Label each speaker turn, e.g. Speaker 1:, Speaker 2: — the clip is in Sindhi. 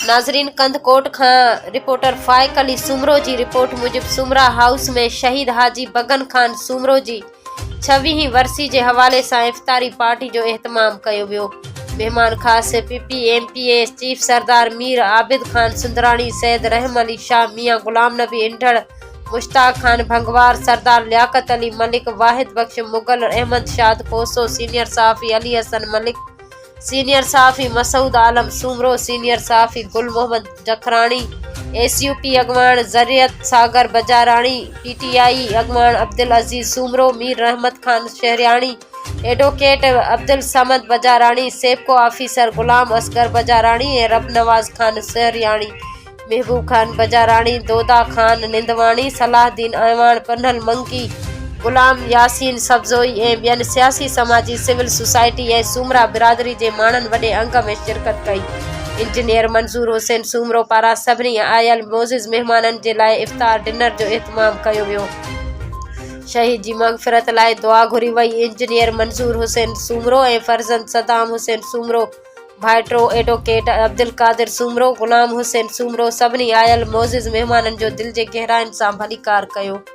Speaker 1: ناظرين ڪنڌڪوٽ کان رپورٽر فائق علي سومرو جي رپورٽ موجب سومرا هائوس ۾ شهيد حاجي بگن خان سومرو جي ڇويهين ورسي جي حوالي سان افطاري پارٽي جو اهتمام ڪيو ويو مهمان خاص P P M P A chief Sardar Mir Abid Khan Sundrani Syed Rahm Ali Shah Mian Ghulam Nabi Indhar Mushtaq Khan Bhangwar Sardar Liaquat Ali Malik Wahid Bakhsh Mughal Ahmed Shad Khoso senior صحافي علي حسن ملڪ سينيئر صحافي مسعود عالم سومرو، سينيئر صحافي Gul Muhammad Jakhrani, S U P اڳواڻ زريت ساگر بجاراڻي، پي ٽي آء اڳواڻ عبدالعزيز سومرو، مير رحمت خان شهرياڻي، ايڊووڪيٽ عبدالصمد بجاراڻي، سيپڪو آفيسر غلام اصغر بجاراڻي ۽ ربنواز خان شهرياڻي. محبوب خان بجاراڻي، دودا خان نندواڻي، صلاح الدين اعواڻ، پنهل منگي، غلام ياسين سبزوئي ۽ ٻين سياسي سماجي، سول سوسائٽي ۽ سومرا برادري جي ماڻهن وڏي انگ ۾ شرڪت ڪئي. انجنيئر منظور حسين سومرو پاران سڀني آيل معزز مهمانن جي لاء افطار ڊنر جو اهتمام ڪيو ويو. شهيد جي مغفرت لاء دعا گهري وئي. انجنيئر منظور حسين سومرو ۽ فرزند صدام حسين سومرو، ڀائٽو ايڊووڪيٽ عبدالقادر سومرو، غلام حسين سومرو سڀني آيل معزز مهمانن جو دل جي گهراين سان ڀليڪار ڪيو.